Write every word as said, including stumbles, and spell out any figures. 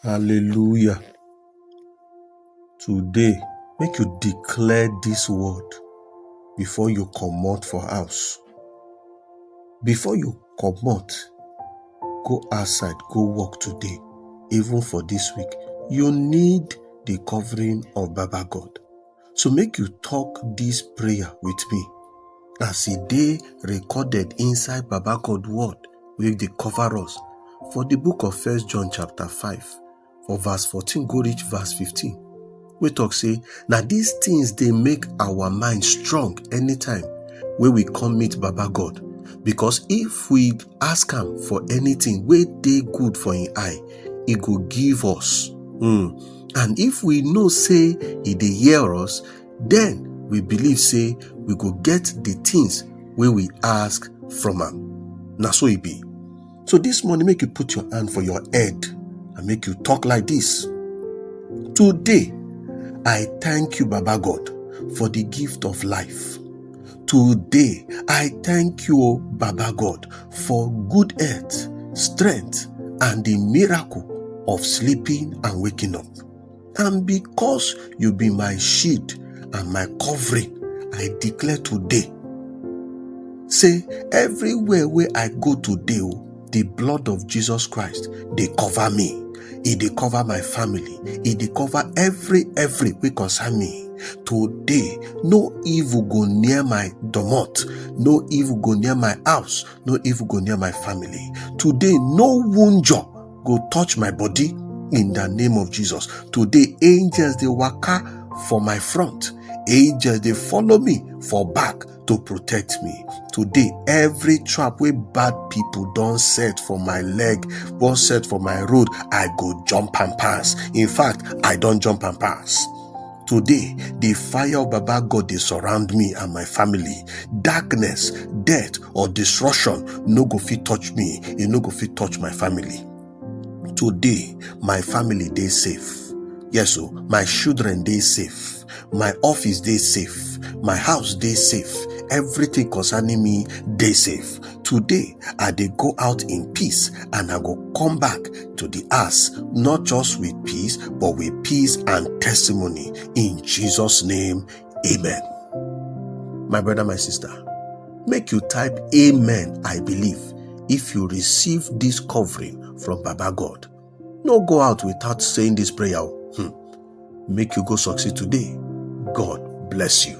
Hallelujah. Today, make you declare this word before you comot for house. Before you comot, go outside, go work today, even for this week. You need the covering of Baba God. So make you talk this prayer with me as e dey recorded inside Baba God word wey dey cover us for the book of First John chapter five, for verse fourteen go reach verse fifteen, wey talk say, "Na these things dey make our mind strong anytime wey we come meet Baba God, because if we ask am for anything wey dey good for im eye, e go give us. Mm. And if we know say e dey hear us, then we believe say we go get the things wey we ask from am." Na so e be. So this morning, make you put your hand for your head and make you talk like this. "Today, I thank you, Baba God, for the gift of life. Today, I thank you, O Baba God, for good health, strength, and the miracle of sleeping and waking up. And because you be my shield and my covering, I declare today, say, everywhere where I go today, oh, the blood of Jesus Christ dey cover me. E dey cover my family. E dey cover every, every wey concern me. Today, no evil go near my domot. No evil go near my house. No evil go near my family. Today, no wunjor go touch my body in the name of Jesus. Today, angels dey waka for my front. Angels dey follow me for back to protect me. Today, every trap wey bad people don set for my leg, don set for my road, I go jump and pass. In fact, I don jump and pass. Today, the fire of Baba God dey surround me and my family. Darkness, death, or destruction no go fit touch me. E no go fit touch my family. Today, my family dey safe. Yes, so my children dey safe. My office dey safe. My house dey safe. Everything concerning me dey safe. Today, I dey go out in peace and I go come back to the house, not just with peace, but with peace and testimony. In Jesus' name, amen." My brother, my sister, make you type "Amen, I believe," if you receive this covering from Baba God. No go out without saying this prayer. Hmm. Make you go succeed today. God bless you.